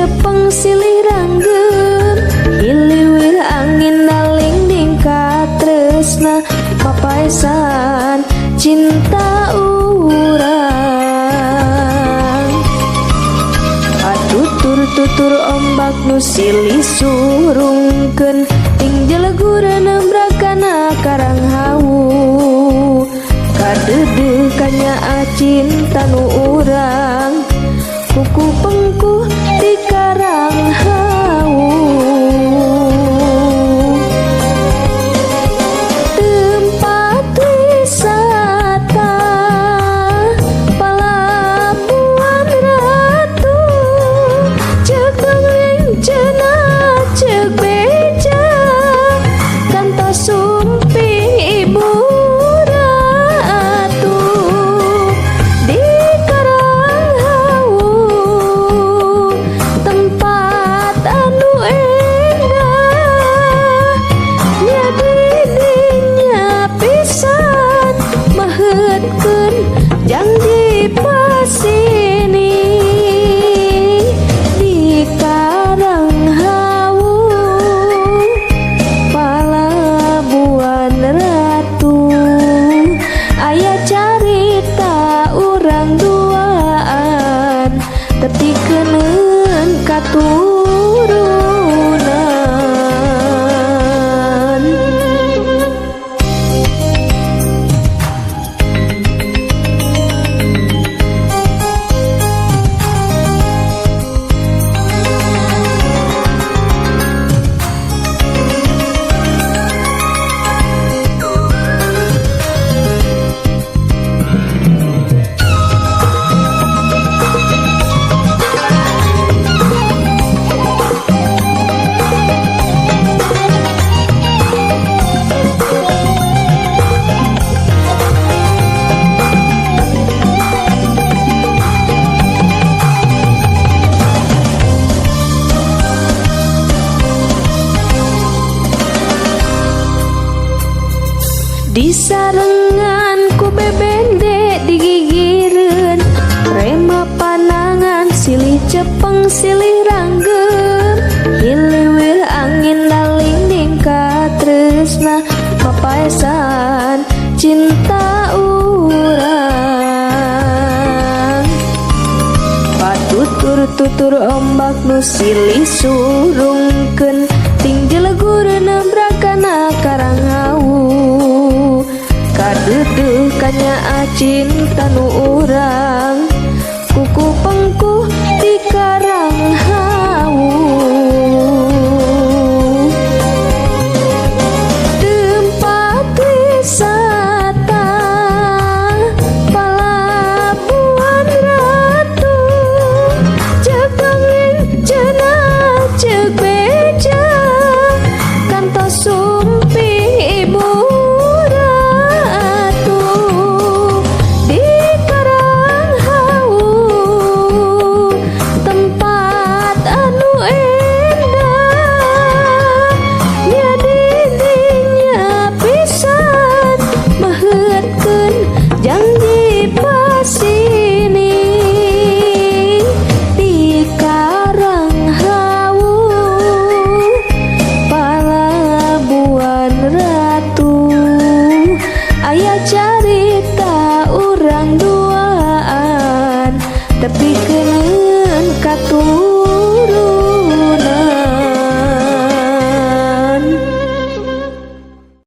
cepeng silih ranggem hiliwir angin naling dingkat tresna papaesan cinta urang. Atutur-tutur ombak nu silih surungkeun ting jelegur nembrakana karang hawu kadeudeuh kanyaah cinta nu urang kuku pengkuh di karang hawu. Tempat wisata Palabuhan Ratu cek dongeng cenah cek beja kantos sumping ibu ratu di Karang Hawu tempat anu endah nya didinya pisan maheutkeun janji pasini di Karang Hawu Palabuhan Ratu aya carita urang duaan tepikeun katurunan. Disarengan ku bebende digigireun rema panangan silih cepeng silih ranggem hiliwir angin naling dingkat tresna papaesan cinta urang. Patutur-tutur ombak nu silih surungkeun ting jelegur nembrakana karang hawu kadeudeuh kanyaah cinta nu urang kuku pengkuh di Karang Hawu. Tempat wisata Palabuhan Ratu cek dongeng cenah cek beja kantos sumping ibu ratu di Karang Hawu tempat anu endah nya didinya pisan maheutkeun janji pasini di Karang Hawu Palabuhan Ratu aya carita urang duaan tepikeun katurunan.